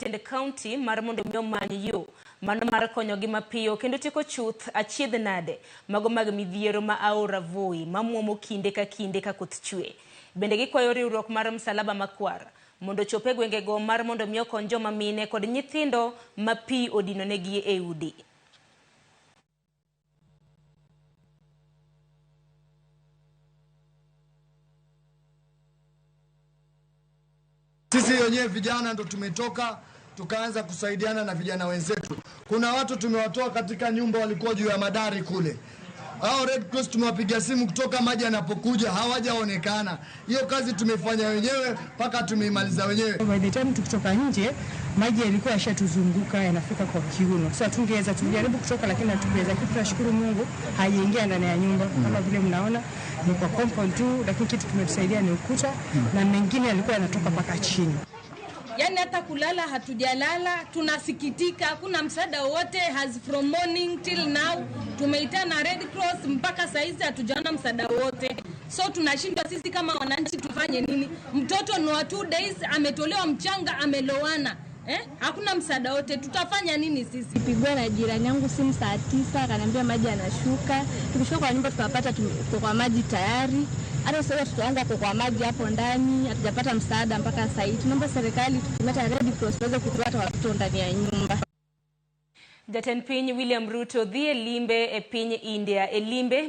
jotend kaunti mar mondo mi omany yo mano mar konyogi mapiyo kendo tieko chuth achiedh nade mago mag midhiero ma aora Voi mamuomo kinde ka kinde ka koth chwe. Bende gikwayo riwruok mar Msalaba Makwar mondo ochop e gwengego mar mondo mi okony joma mine kod nyithindo ma pi odinonegi e udi. Sisi wenyewe vijana ndo tumetoka tukaanza kusaidiana na vijana wenzetu. Kuna watu tumewatoa katika nyumba walikuwa juu ya madari kule. Hao Red Cross tumewapigia simu kutoka maji yanapokuja hawajaonekana. Hiyo kazi tumefanya wenyewe mpaka tumeimaliza wenyewe. By the time tukitoka nje maji yalikuwa yashatuzunguka yanafika kwa kiuno, so hatungeweza, tulijaribu kutoka lakini hatukuweza. Lakini tunashukuru Mungu haiingia ndani ya nyumba kama vile mnaona ni kwa compound tu, lakini kitu kimetusaidia ni ukuta na mengine yalikuwa yanatoka mpaka chini. Yaani hata kulala hatujalala, tunasikitika, hakuna msaada wowote as from morning till now. Tumeitana Red Cross mpaka saizi hatujaona msaada wowote, so tunashindwa sisi kama wananchi tufanye nini? Mtoto ni wa 2 days ametolewa mchanga, amelowana eh? Hakuna msaada wote, tutafanya nini sisi? Pigwa na jirani yangu simu saa 9, akaniambia maji yanashuka. Tukifika kwa nyumba tukapata tuko kwa maji tayari. Hata sasa watoto wangu wako kwa maji hapo ndani, hatujapata msaada mpaka sasa hivi. Tunaomba serikali tutumie hata Red Cross tuweze kutoa hata watoto ndani ya nyumba. Jatend piny William Ruto dhi e limbe e piny India e limbe.